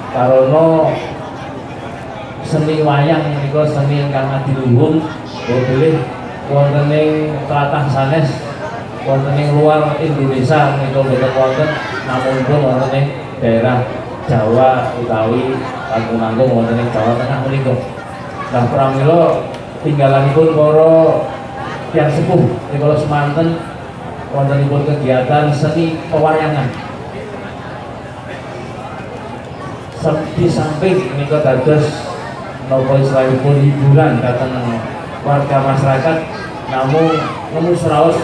Karena seni wayang menika seni ingkang adiluhung, boleh wonten ing tlatah sanes, wonten ing luar Indonesia menika boten wonten, namung pun wonten ing daerah Jawa utawi langkung-langkung wonten ing Jawa Tengah menika. Nah, pramila tinggalanipun para tiyang sepuh rikala semanten wontenipun kegiatan seni pewayangan. Di samping menika dados napa istilahipun hiburan dhateng warga masyarakat, namun nemu seraos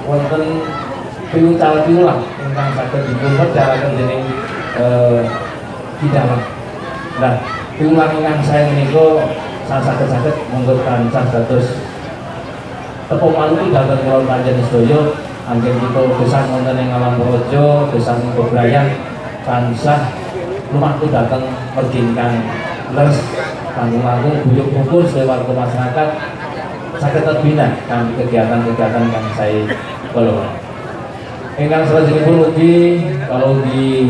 wonten piwucal piwulang ingkang saged dipun wedharaken dening hidangan. Nah, piwulang ingkang sae menika saged-saged monggo tansah dados tepung maluku dhateng kula panjenengan sedaya anggen kita gesang wonten ing alam praja, gesang ing bebrayan tansah lumaku dhateng mergi ingkang leres, langkung-langkung guyub rukun sedaya warga masyarakat saged terbina kanthi kegiatan-kegiatan kang sae kala. Ingkang salajengipun ugi kalau di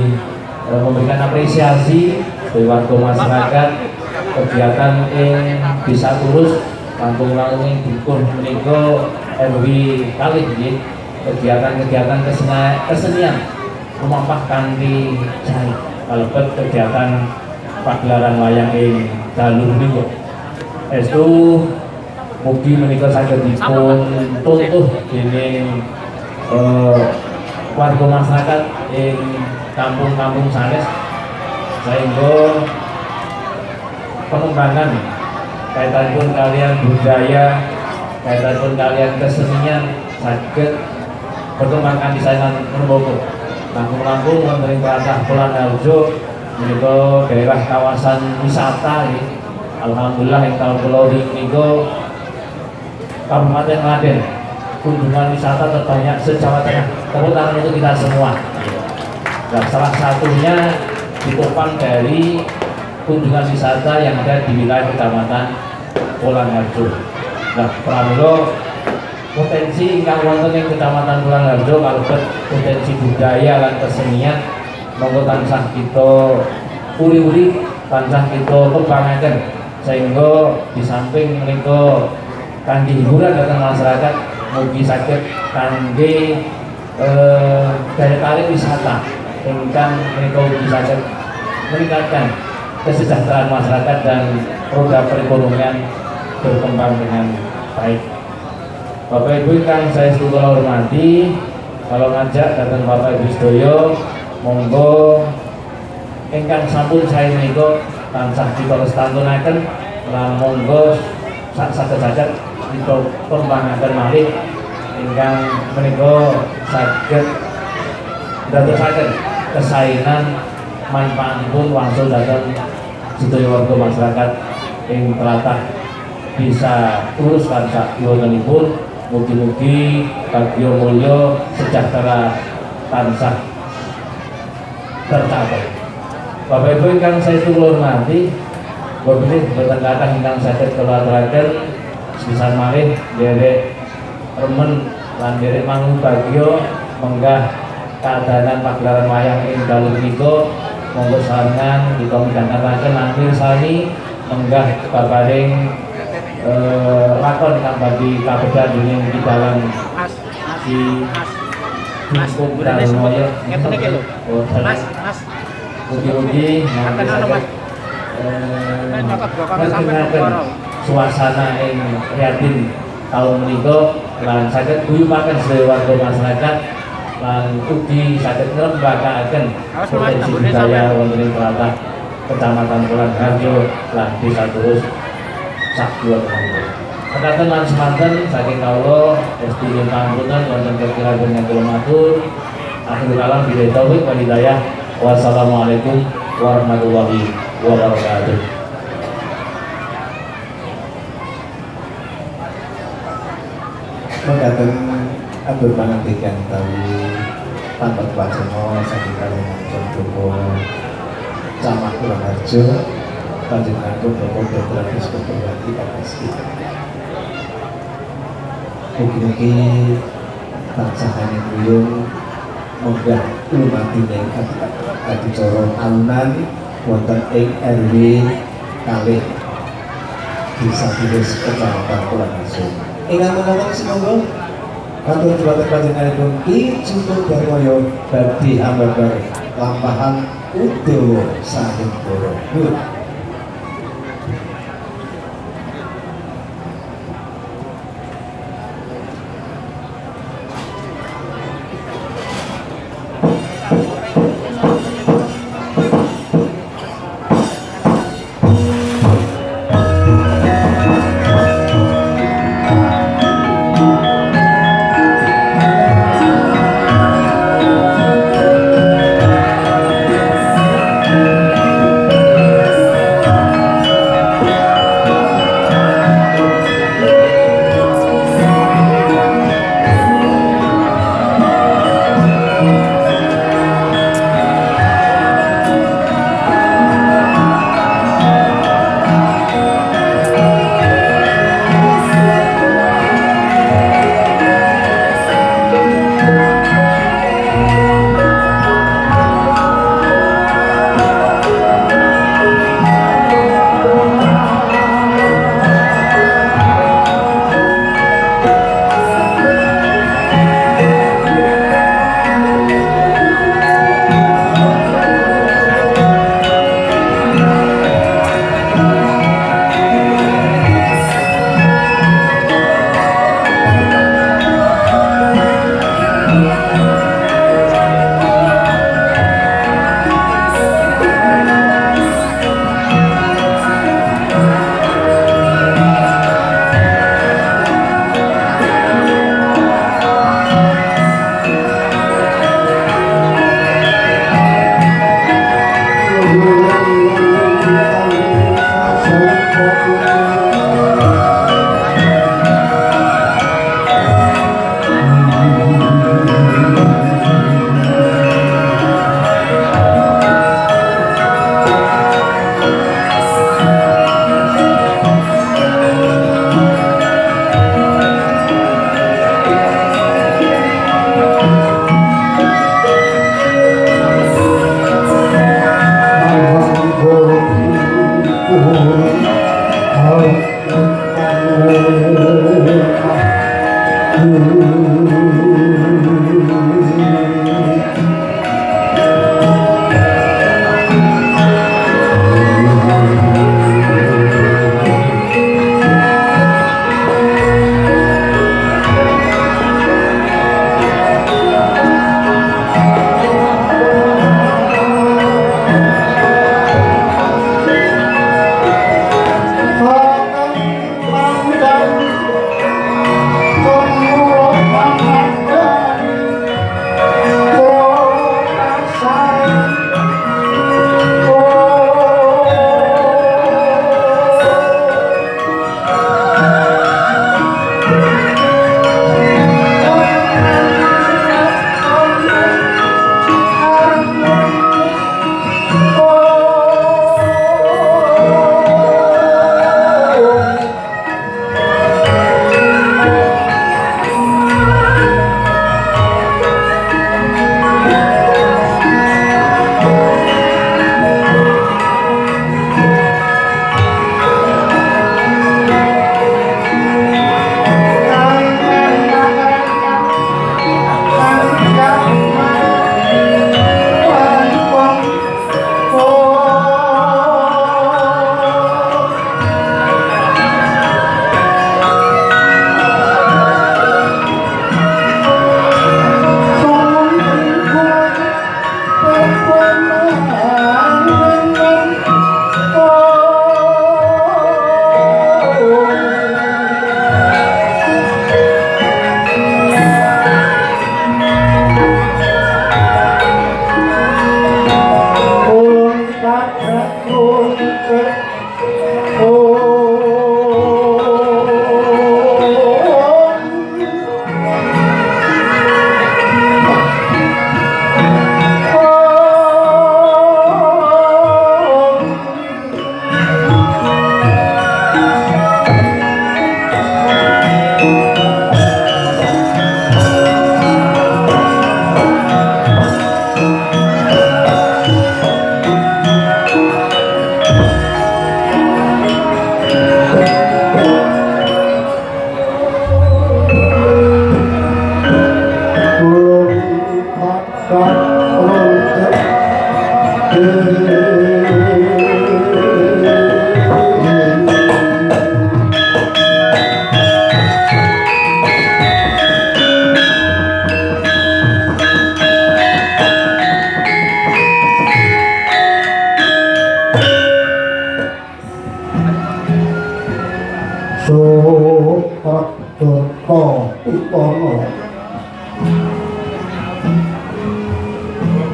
memberikan apresiasi dari warga masyarakat kegiatan ing Desa Turus langkung-langkung ing Dukuh menika RW kalih nggih, kegiatan-kegiatan kesenian lumampah kanthi sae kalebet kegiatan pagelaran wayang ing dalu menika. Estu mugi menika saged dipun tuntuh dening warga masyarakat ing kampung-kampung sanes sehingga pengembangan kaitanipun kalian budaya, kaitanipun kalian kesenian saged berkembang kanthi sae lan ngrembaka. Langkung-langkung wonten ing tlatah Polanharjo menika daerah kawasan wisata nggih. Alhamdulillah ing taun kula menika Kabupaten Klaten kunjungan wisata terbanyak se-Jawa Tengah. Tepuk tangan untuk kita semua. Nah, salah satunya ditopang dari kunjungan wisata yang ada di wilayah Kecamatan Polanharjo. Nah, pramila potensi ingkang wonten ing Kecamatan Polanharjo kalebet potensi budaya lan kesenian monggo tansah kita uri-uri, tansah kita kembangaken sehingga di samping menika kangge hiburan dhateng masyarakat, mugi saged kangge daya tarik wisata ingkang menika ugi saged meningkatkan kesejahteraan masyarakat dan roda perekonomian berkembang dengan baik. Bapak Ibu ingkang saya kula hormati, kalau ngajak datang Bapak Ibu sedaya, monggo ingkang sampun sae menika tansah kita lestantunaken lan monggo sak saged-saged kita kembangaken malih ingkang menika saged ndadosaken kesaenan manfaatipun wangsul dhateng sedaya warga masyarakat ing tlatah Desa Turus lan sak kiwatenipun. Mugi-mugi bagya mulya sejahtera tansah tercapai. Bapak Ibu ingkang saya hormati, Bapak boten kathah ingkang saged kula aturaken. Sepisan malih nderek remen lan nderek mangun bagya menggah kaadanan pagelaran wayang ing dalu menika. Monggo sarengan kita midhangetaken lan mirsani menggah babaring lakon ingkang badhe kabedhan dening dalang di Mas, Jungkung burine sempet Darmoyo. ngeten iki lho. Oh, Mas, Mas. Mugi-mugi Ngeten ana, Mas. Nek nyokot bokong sampe ngertinaken perkara. Suasana ing prihatin tahun menika lan saged guyupaken sedaya warga masyarakat lan ugi saged ngrembakakaken Awas, Mas, potensi tamburine budaya sampe. Wonten ing tlatah Kecamatan Polanharjo lan Desa Turus sak kiwatenipun. Mekaten lan semanten saking kawula, estu nyuwun pangapunten wonten kekirangan ingkang kula matur. Akhirul kalam, billahi taufik wal hidayah. Wassalamualaikum warahmatullahi wabarakatuh. Mekaten atur pangandikan utawi tanpa wacana saking Kalimantan Bapak Camat Polanharjo, panjenenganipun Bapak Drs. Purwati MSI. Mugi-mugi tansah guyub munggah lumati ing adicara tahunan. wonten ing RW kalih Desa Tiris, Kecamatan Tulungagung. Ingkang menonton semoga katur dhumateng panjenenganipun Ki Cukup Darmoyo badhe ambabar lampahan Udawa saking Borobudur.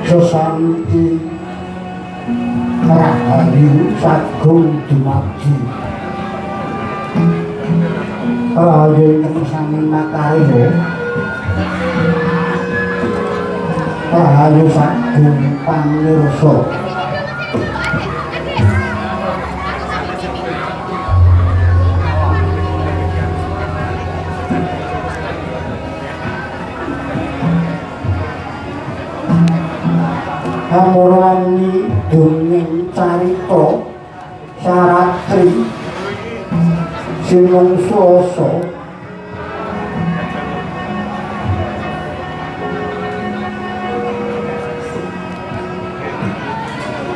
Sesanti rahayu sagung dumadi rahayu ingkang sami makarya rahayu sagung pamirsa. Amurani dongeng carita saratri sinungsuasa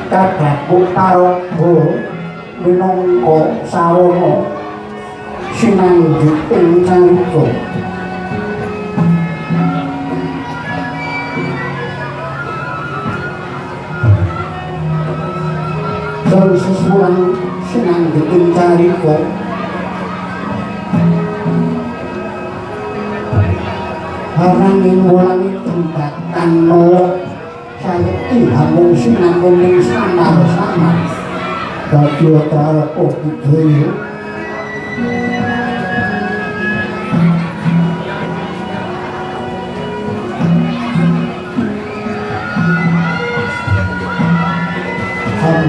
kadhapuk paraga minangka sarana sinanggit ing carita. Sesulang sinanggit ing carita haranging wulangi jembatan nolak sayekti hamung sinanggung ing samar-samar dadi tarapa budaya.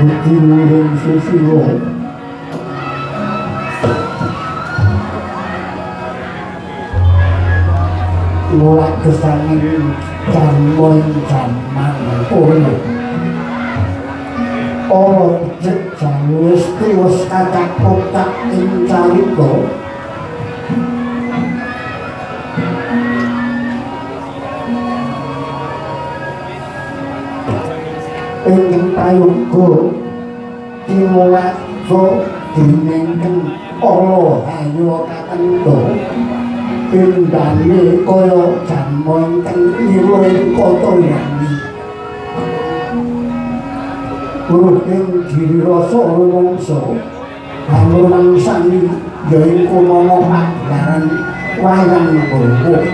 Budi luhur susilo mulak gesangan jaman jaman kono ora becik wis tiwes kacak-kocak ing carita ing prayoga timulaca dinengken ala hayo katendo pindhane kaya jama ingkang nira ing katoyani weruh ing giri rasa rumangsa hamrumangsani ya ing kono pagelaran wayang bawa.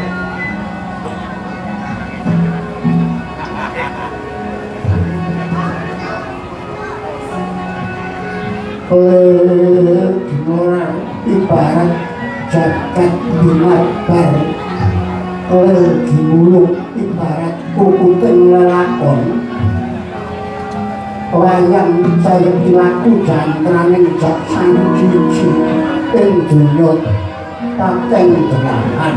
Dinora ibarat jagat bimarbar, ginulung ibarat kukuting lelakon. Wayang sayekti laku jantraning jaksan cici ing donya tateng delahan.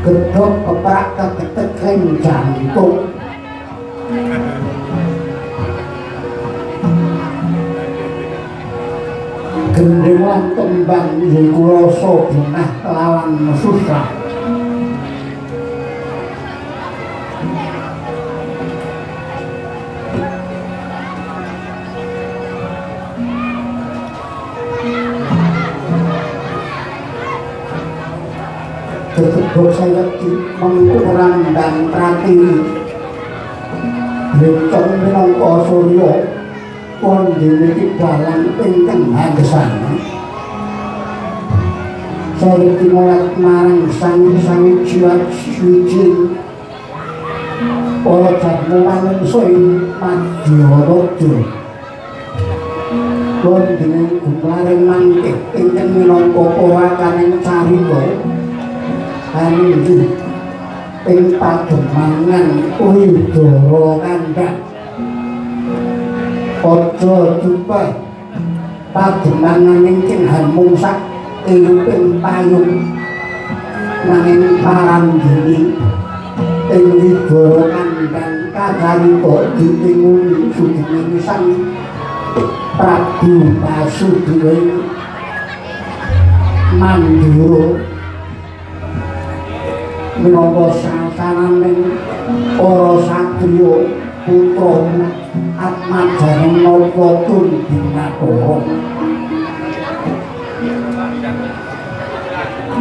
Gedhok keprak kegetek ing jantung. Gendhing lan tembang yaiku rasa bungah lawan susah. Gedhok sayekti mengku rambang pratiwi blecong minangka surya wondene iki dalang ingkang hagesana. Sayekti mulat marang sang sawiji suci para jatmu manungsa ing madya wondene gumlaring mangke ingkang minangka powakaning carita anindhi ing pademangan Widara Kandhang. Aja dupeh pademangan ingkang hamung sak iruping payung nanging parandene ing Widara Kandhang kacarita ditinguni sugeng Sang Prabu Basudewa Mandura minangka sasananing para satriya putra Atmajaning Nata Tundinatara.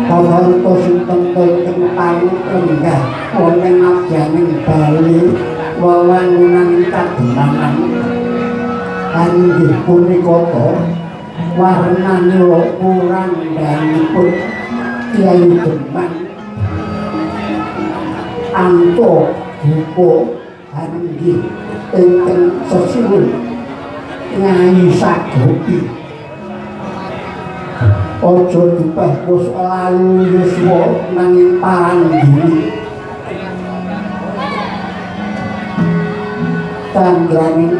Pamarta sinten ingkang paling lenggah wonten madyaning bale wewangunan kademangan inggih punika ta warnanira purandhanipun Kyai Demang Anto Dupa inggih ingkang sesuwun Nyai Sagopi. Aja dipeh wis lalu yuswa nanging paranggini tandraning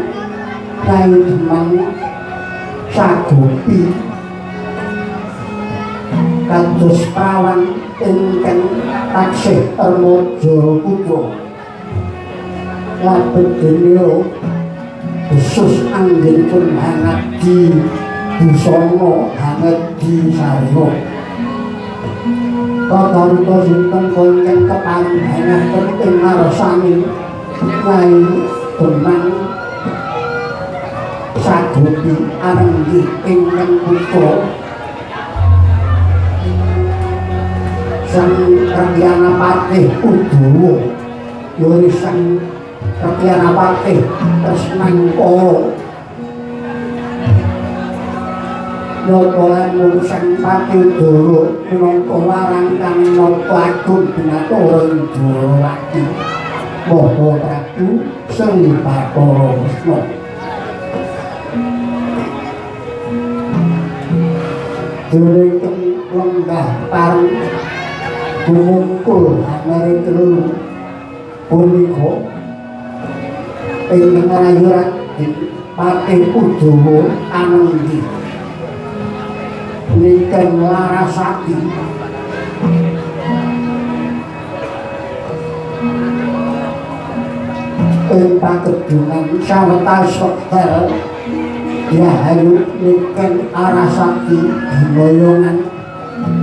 Kyai Demang Sagopi kados prawan ingkang taksih remaja putra labet dene khusus anggenipun hangat di busana hangat di sarya. Kadarita sinten ingkang kepareng hangat ing ngarsane Kyai Demang Sagopi arenggih ingkang putra Sang Rakyana Patih Udawa yuri Sang Rakyana Patih Tresnangkara nata lan Sang Patih Udawa minangka warang kang nata agung binatara Indrawati Maha Prabu Sri Bathara Wisnu. Dening lenggah pareng gumungkul hanare telu punika ing rayu Raden Patih Udawa anenggi Niken Larasati ing pakedungan sawetawis wekdal Rahayu Niken Arasati ginoyongan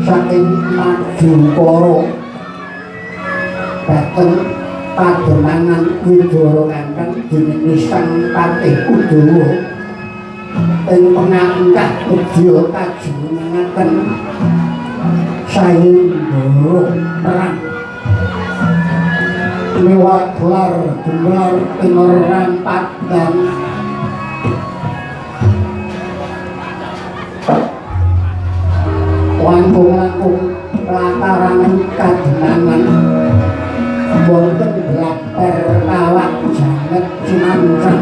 saking Madukara dhateng pademangan Widara Kanteng dening Sang Patih Udawa ing pengangkah wedya kajumenengaken sayembara perang miwah gelar gelar ing rampatan langkung-langkung lataran kademangan wonten blaper kawat jamet sumancang.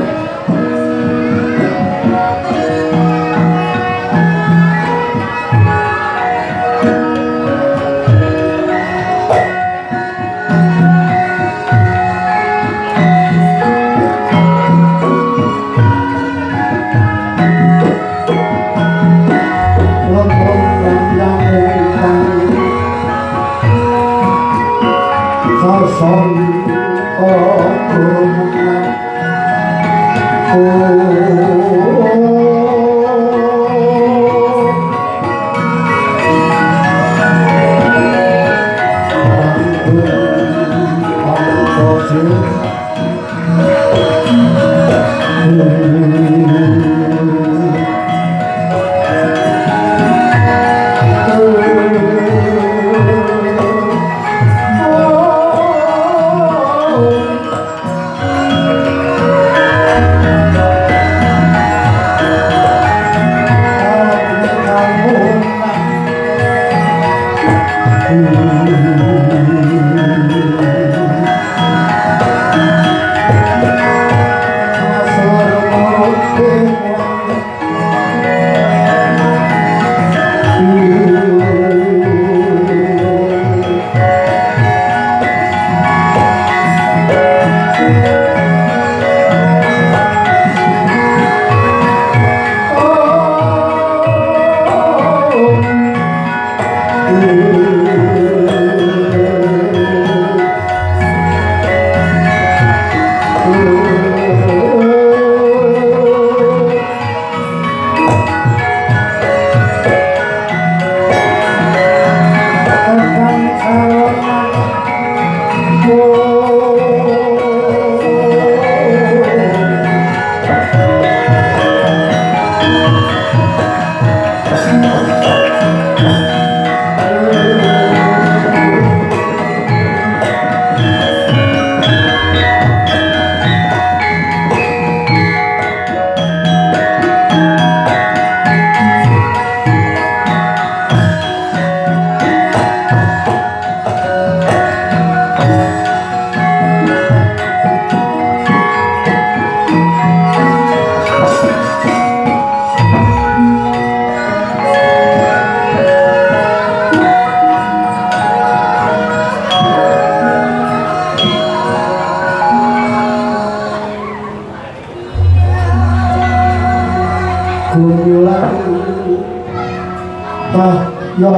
ya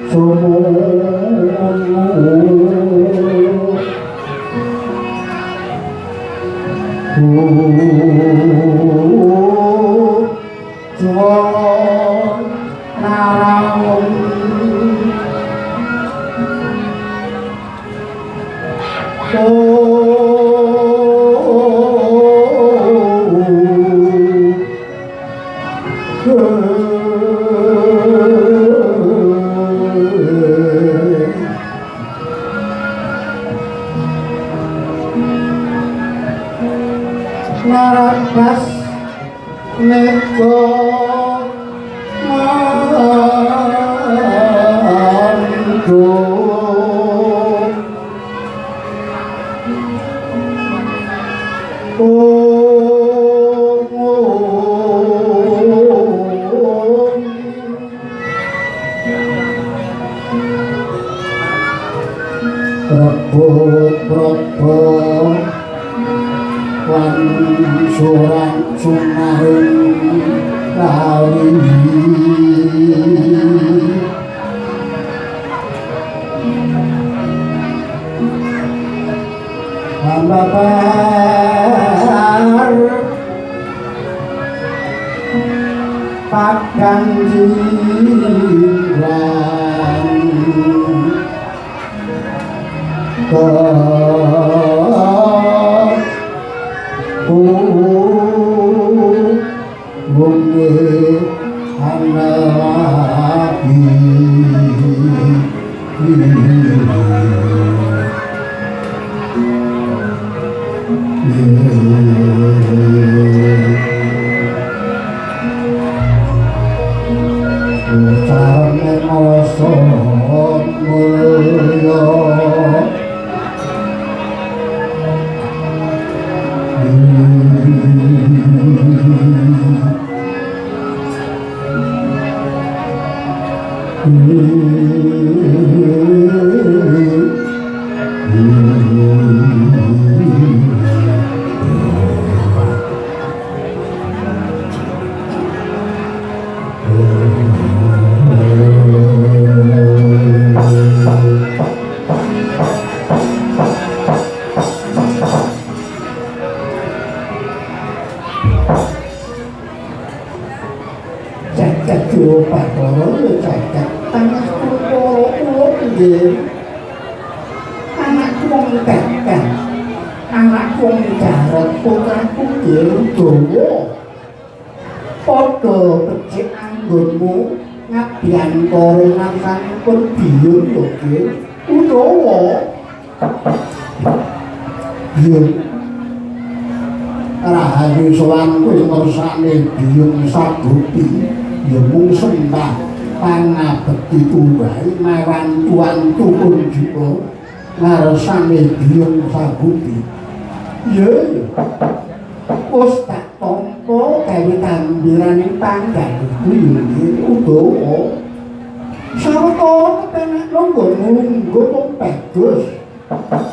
sumun Narabas nego mandu rebut rebut lan surang sunaring kali hambabar padang jinglang bumi analabi carane rasa mulya pun biyun lho nggih utawa biyun rahayu sowan kuwi ngersane biyun sagupi ya mung sembah pangabekti tuwae marang tuan tukun jiwa ngarsane biyun sagupi ya wis tak tampa gawe tambirane panggalihku ya nggih utawa sawetara kepenak lungguh lungguh wong bagus.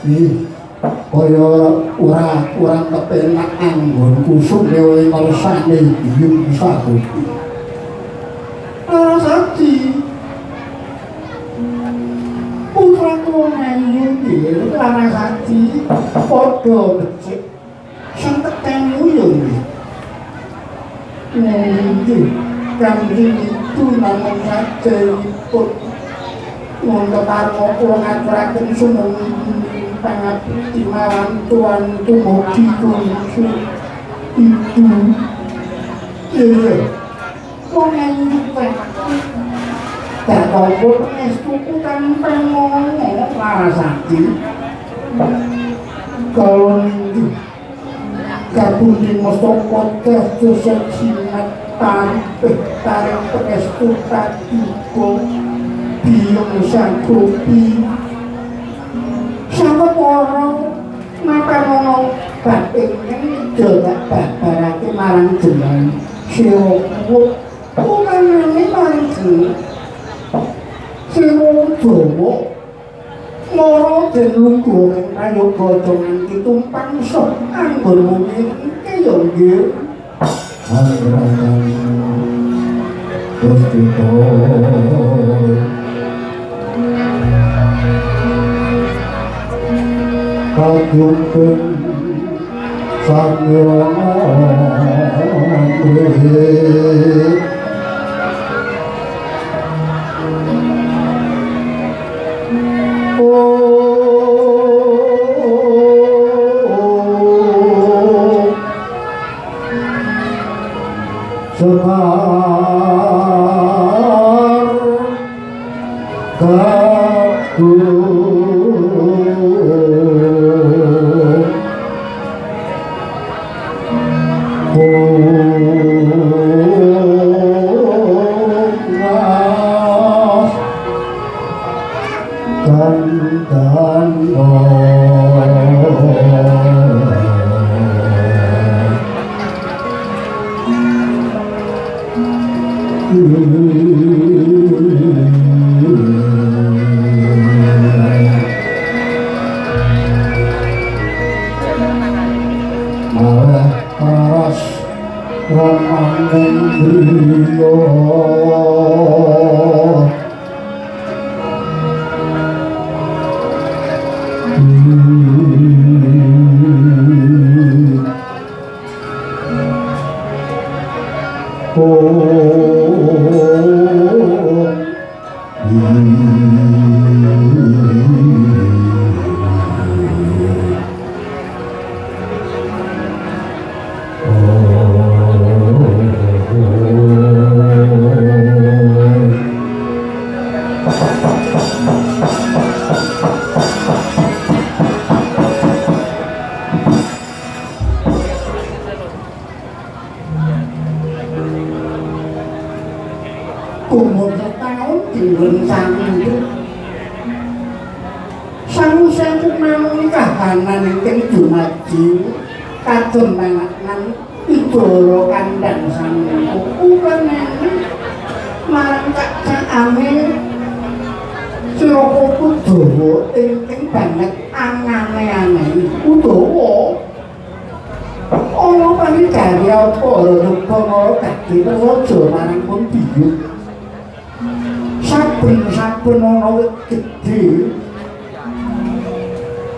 Ih, kaya ora kurang kepenak anggon kusuk dewe ngersane biyung sagupi. Larasati putraku ayu nggih Larasati padha becik sing ketemu yo nggih. Nggih, kanjeng itu namung sajenipun monggo parma kula ngaturaken sumung pangabekti marang tuan tumugi kuncu itu iya wong ayu tak apa pangestuku tanpa ngono Larasati kalon kapundi mustaka dados jimat tampih taring pangestu paduka biyung sagupi sawetara napanono bab ingkang ida tak babarake marang jeneng sira utamane marang jeneng sira dawa mara den lungguh ing prayoga aja nganti tumpang sok anggonmu iki ya nggih. Puspita kagungking sanghyang Sekar Kakung Mas Kandan. Malah ras ramaning griya Umur setahun diwen saminggu sangu-sangu manung kahanan ingkang dumadi kademangan idara kandhang saminggu uwenene marang cacakane sira Kudawa ingkang banget angane-aneh Kudawa ana pangidari apa Rupangara dadi praja marang pun biyung saben-saben ana wit gedhe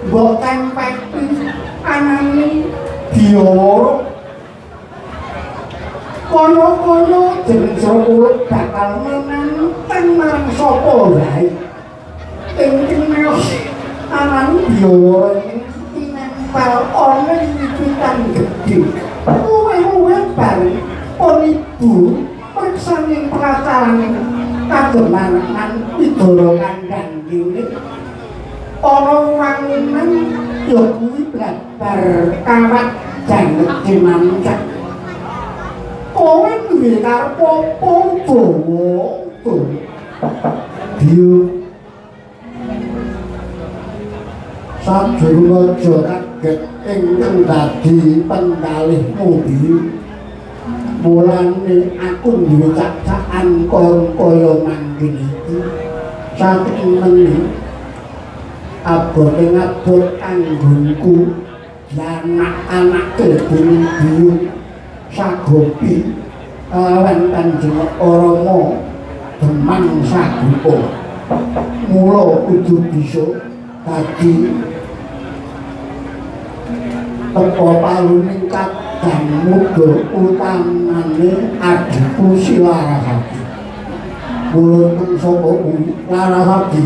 mbok tempeki anane biawara kono-kono jeneng Sura bakal menantang marang sapa wae ingkang miyos anane biawara tinempel ana ing wiwitan gedhe luwih-luwih bareng pun ibu mreksaning pracarane kademangan idara kandhang kene ana wangunan ya kuwi blabar kawat jangede mancak kowe duwe karep apa dawa Biu sajroning aja kaget ingkang dadi penggalihmu Biu mulane aku duwe cacakan kaya mangkene iki saking meni abote ngabot anggonku anak-anake dening biyung Sagopi lawan Kanjeng Rama Demang Sagupa mula kudu bisa dadi teka paluning kadang muda utamane adhiku si Larasati. Mula tung sapa kuwi Larasati?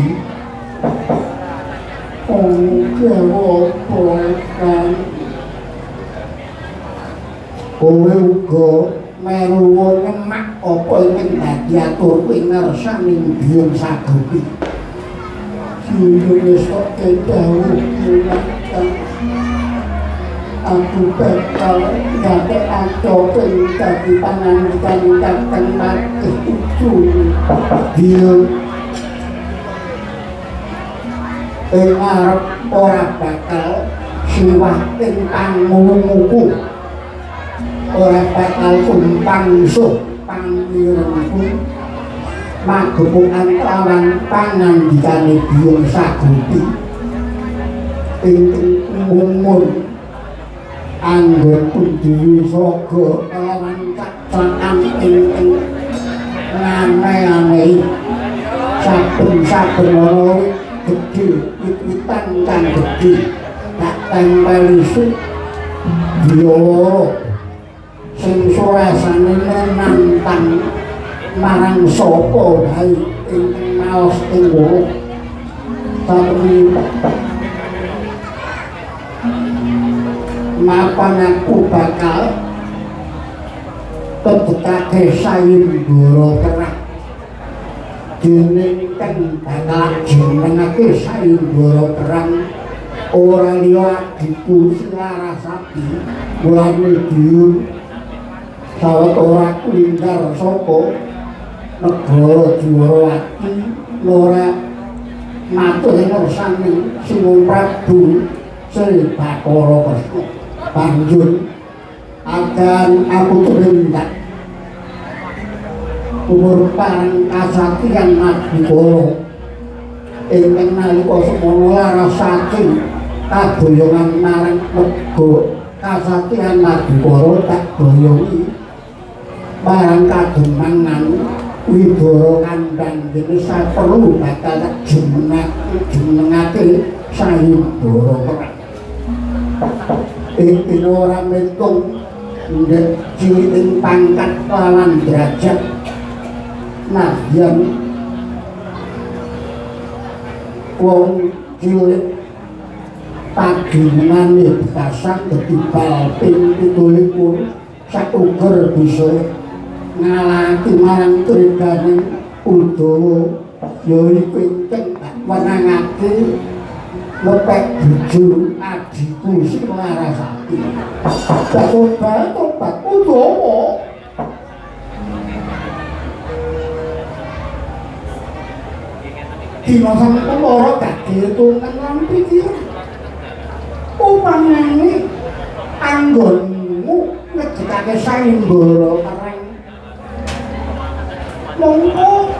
Oh, dewa kan kowe uga meruwa nyemak apa ingkang dadi aturku ing ngarsaning biyung Sagopi. Biyung wis kok dawuh aku bakal gatekake ing dadi pangandikan kakang Patih Ucu. Biyung ing ngarep ora bakal siwah ing panguwunguku, ora bakal tumpang suh pangirengku magepokan lawan pangandikane biyung Sagopi ingkang umur anggonku duwe sraga lawan kacakan ingkang Ngane-aneh saben-saben ana gedhe wit-witan kang gedhe tak tempeli suk biawara sing surasane nantang marang sapa wae ingkang maos ing kono. Tapi mapan aku bakal tebetake sayembara perang dene kang bakal jenengake sayembara perang ora liya adhiku Larasati. Mulane diyun sawet ora kulindar saka negara Dwarawati ora matur ngersani Sinuwun Prabu Sri Bathara Kresna. Banjur akan aku tumindak umur parang kasatian Madukara ingkang nalika semono Larasati kaboyongan marang lega kasatian Madukara tak boyongi marang kademangan Widara kandhang dene saperlu bakal tak jumenengake sayembara perang. Ing dina ora metung ndek cilik pangkat lawan derajat nadyan wong cilik pagunane bekasan dadi bal ping 27 sakuger bisa ngalahake marang tridane Udawa ya iku ingkang wenangake lepek bojo adhiku sing Larasati. Tobat tobat Udawa. Dina sampun ora dadi hitungan lan pikiran. Upamane anggonmu ngejekake sayembara perang mongko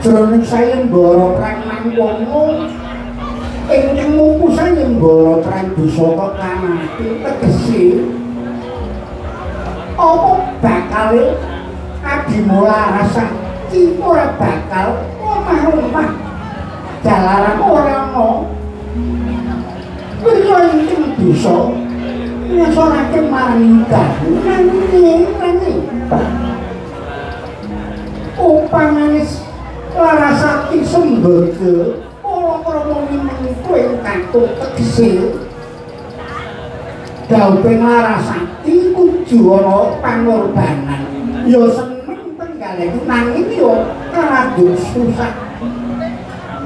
jroning sayembara perang mangkono ingkang mumpu sayembara perang bisa kok kamati tegese apa bakal adimu Larasati ora bakal omah-omah jalaran ora ana priya ingkang bisa ngesorake marang dalu nanging upamane Larasati sembodo ora krama minangka ing kakung tegese dhawuhe Larasati kudu ana pangorbanan ya seneng tenggale nanging ya rada susah.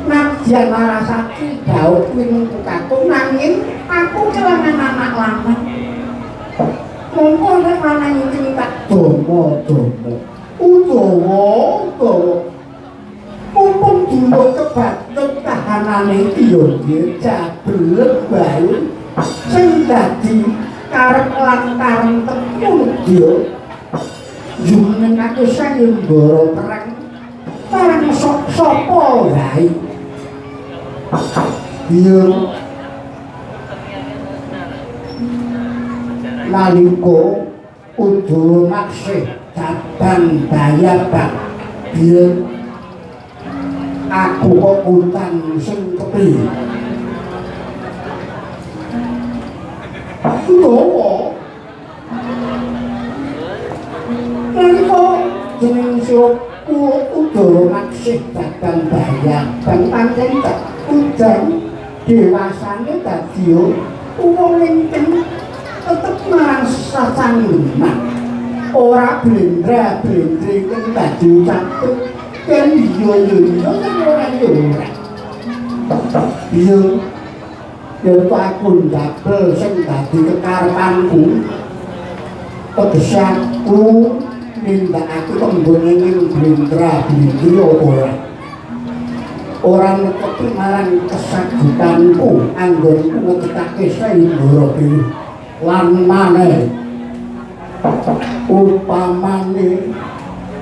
Nadyan Larasati dhawuh minangka kakung nanging aku kelangan anak lanang mongko nek lanang iki tak domo-domo Udawa Udawa mumpung dina kebatut kahanane iki ya nggih jabelep wae sing dadi karep lan kareng temudya jumenengake sayembara perang marang sapa wae. Biyen nalika Udawa maksih cabang bayabak biyen aku kok utang sing kepiye Udawa nalika jeneng sira Udawa maksih cabang bayabak pancen tak udan dewasane dadi wong ingkang tetep marang sasanggeman ora blendra-blendre kang dadi ucapke yen iya iya iya ora ya ora. Iya yen aku ndabel sing dadi kekarepanku tegese aku nindakake tembung ing blendra-blendre apa ora ora netepi marang kesagutanku anggonku ngeketake sayembara pilih lan maneh upamane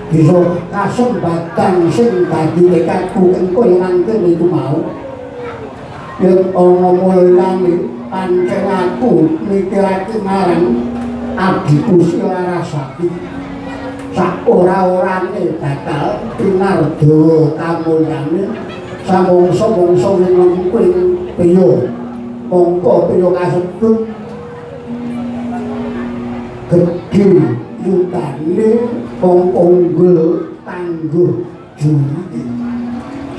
bisa kasembatan sing dadi tekadku engko mangke iku mau yen ana mulyane pancen aku mikirake marang adhiku si Larasati. Sak ora-orane bakal pinardawa kamulyane samangsa-mangsa winengkuing priya. Mongko priya kasebut gedhe yutane wong unggul tangguh jurite.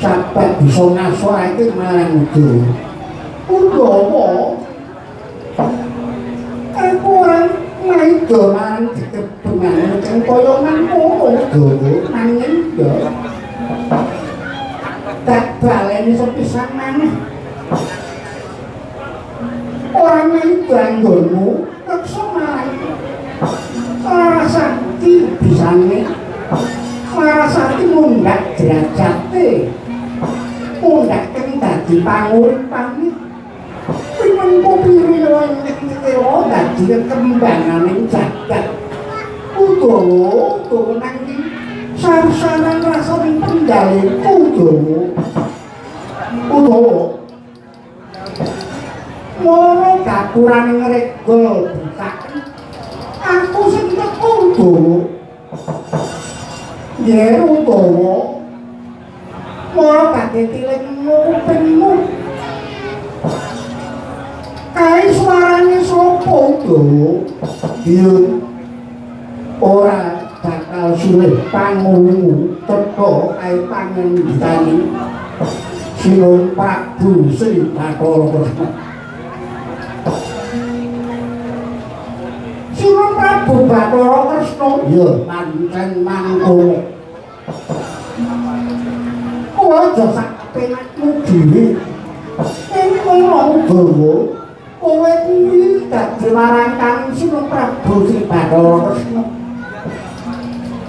Sabab bisa ngasorake marang Udawa. Udawa aku ora maida marang dikebengane kang kaya mangkono Udawa nanging ya tak baleni sepisan maneh. Ora maida anggonmu reksa marang Larasati bisane Larasati mundhak derajate mundhak keng dadi panguripane mengko pira ing dadi kembanganing jagat. Udawa Udawa nanging sarsanan rasa ing pendhaleku Udawa. Udawa moro gapurane ngregol bukaken aku sing teko Udawa. Yen Udawa moro badhe tiling kupingmu. Kae suarane sapa Udawa? Yen ora bakal suwe pangunu teka kae pangendikane Sinuwun Prabu Sri Bathara Kresna. Sinuwun Prabu Bathara Kresna ya pancen mangkono. Kowe aja sak penakmu dhewe. Ing ngono Udawa, kowe kuwi dadi warangkang Sinuwun Prabu Sri Bathara Kresna.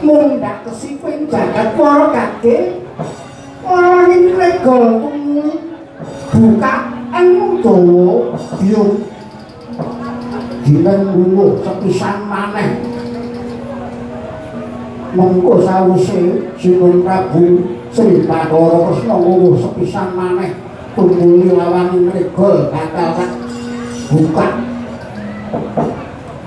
Mundhak kesiku ing jagat para kage lawaning regol tumuli bukaan Udawa biyung dinten lungguh sepisan maneh. Mengko sawise Sinuwun Prabu Sri Bathara Kresna lungguh sepisan maneh tumuli lawaning regol bakal tak buka.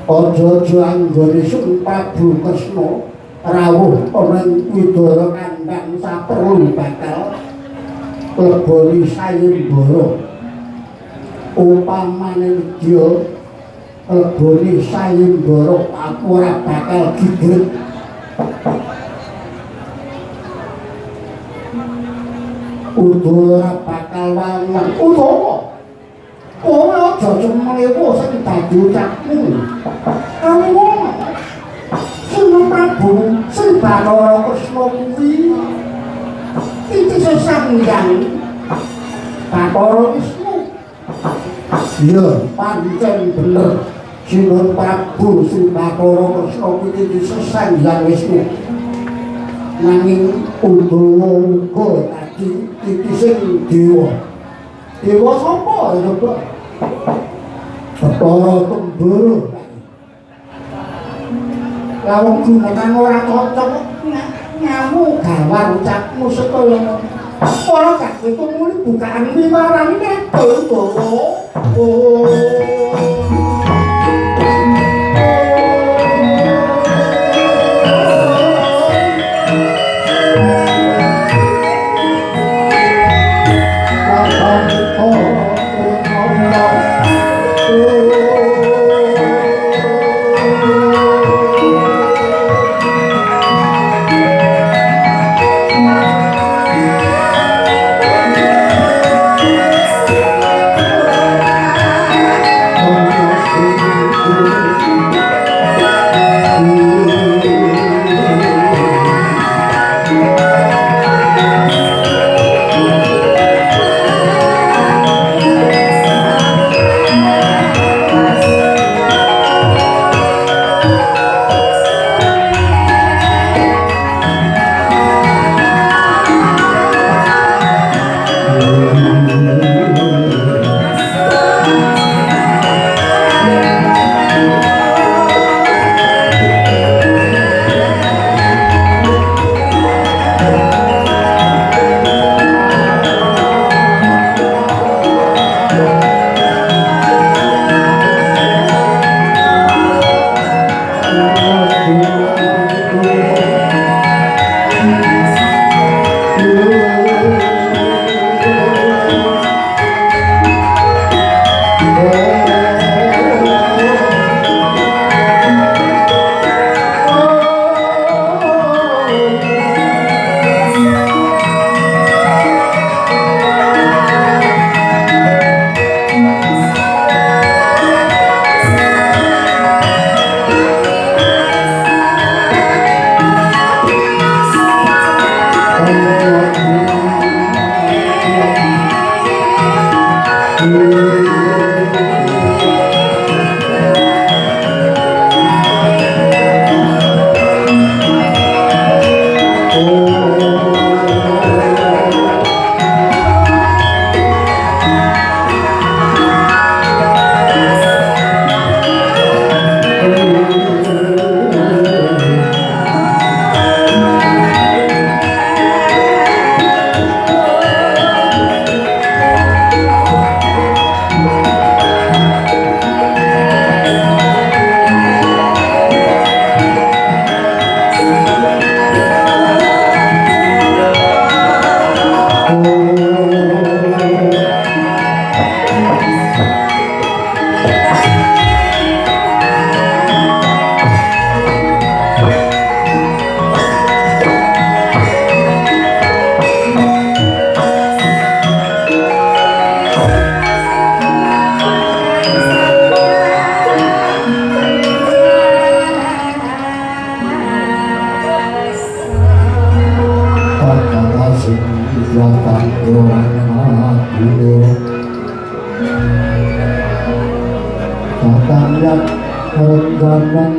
Aja-aja anggone Sinuwun Prabu Kresna rawuh ana ing Widara kandhang saperlu bakal leboni sayembara. Upamane dia leboni sayembara aku ora bakal gigit. Udawa ora bakal wawang. Udawa kowe aja cemlewo sing dadi ucapmu. Kamu Sinuwun Prabu Sri Bathara Kresna kuwi titise Sang Hyang Bathara Wisnu. Ya pancen bener Sinuwun Prabu Sri Bathara Kresna kuwi titise Sang Hyang Wisnu. Nanging Udawa uga dadi titising dewa. Dewa sapa ya, Pak? Bathara Tembara. Lawang gunekan ora cocok ngamu gawar ucapmu sekaya ngono. Ora kabeh tumuli bukaan wiwarane Udawa. Oh. Oh, Yak rengganan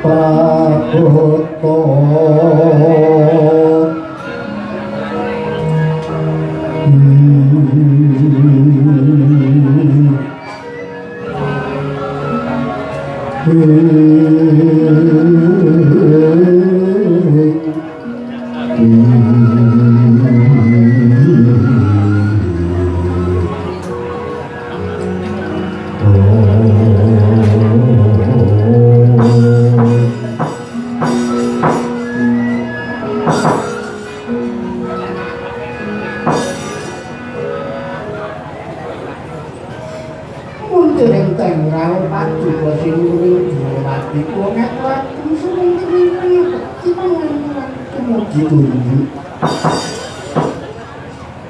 prabota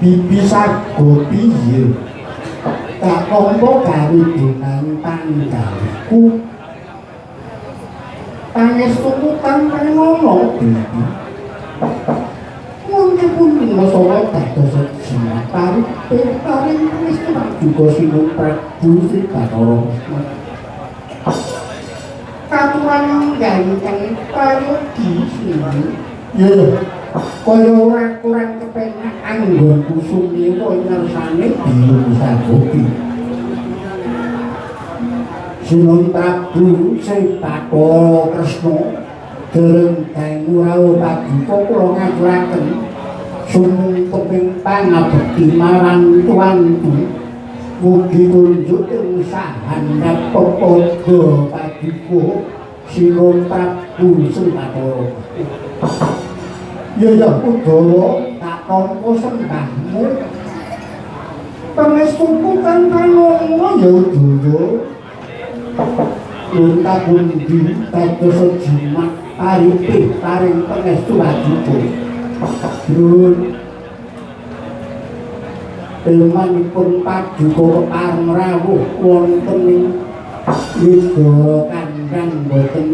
Bibi sago piye tak tampa kawujudan panggaliku pangestuku tanpa ngono bibi mungkin pun masalah dados jimat paripe paring pangestu juga Sinuwun Prabu Sri Bathara katuran ganteng prayogi sini ya kaya ora kurang kepenak anggonku sumiwa ngersane bingung sagopi Sinuwun Prabu Sri Bathara Kresna dereng dangu rawuh paduka kula ngaturaken sumungkeping pangabekti marang tuanku mugi kunjuk ing sahandap pepadha paduka Sinuwun Prabu Sri Bathara. Ya ya Udawa tak tampa sembahmu pangestuku kang panomo ya Udawa nuwun kapundi dados jimat paripe paring pangestu paduka nuwun ilmanipun paduka kepareng rawuh wonten ing Widara Kandhang boten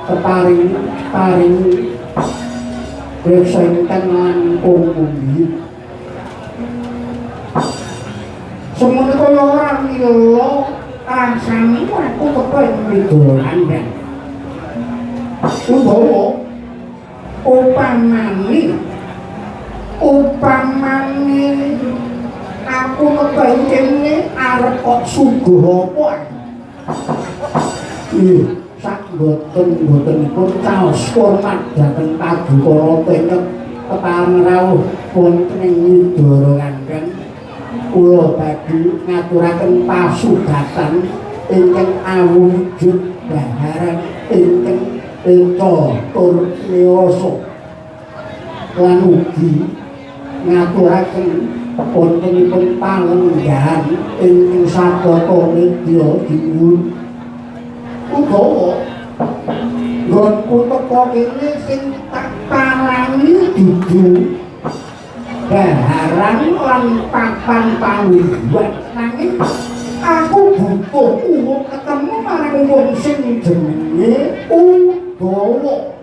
keparing paring reksa ingkang langkung pundi semono kaya ora mila rasane aku teka ing Widara Kandhang Udawa upamane aku teka ing kene arep kok suguh apa ih sak boten-botenipun caos hormat dhateng paduka rata ingkang kepareng rawuh wonten ing Widara Kandhang kula badhe ngaturaken pasugatan ingkang awujud baharan ingkang eca tur niyasa lan ugi ngaturaken wontenipun palenggahan ingkang sabata nedya dinyuwun Udawa nggonku teka kene sing tak parani dudu baharan lan papan pangluhuran nanging aku butuh urip ketemu marang wong sing jenenge Udawa.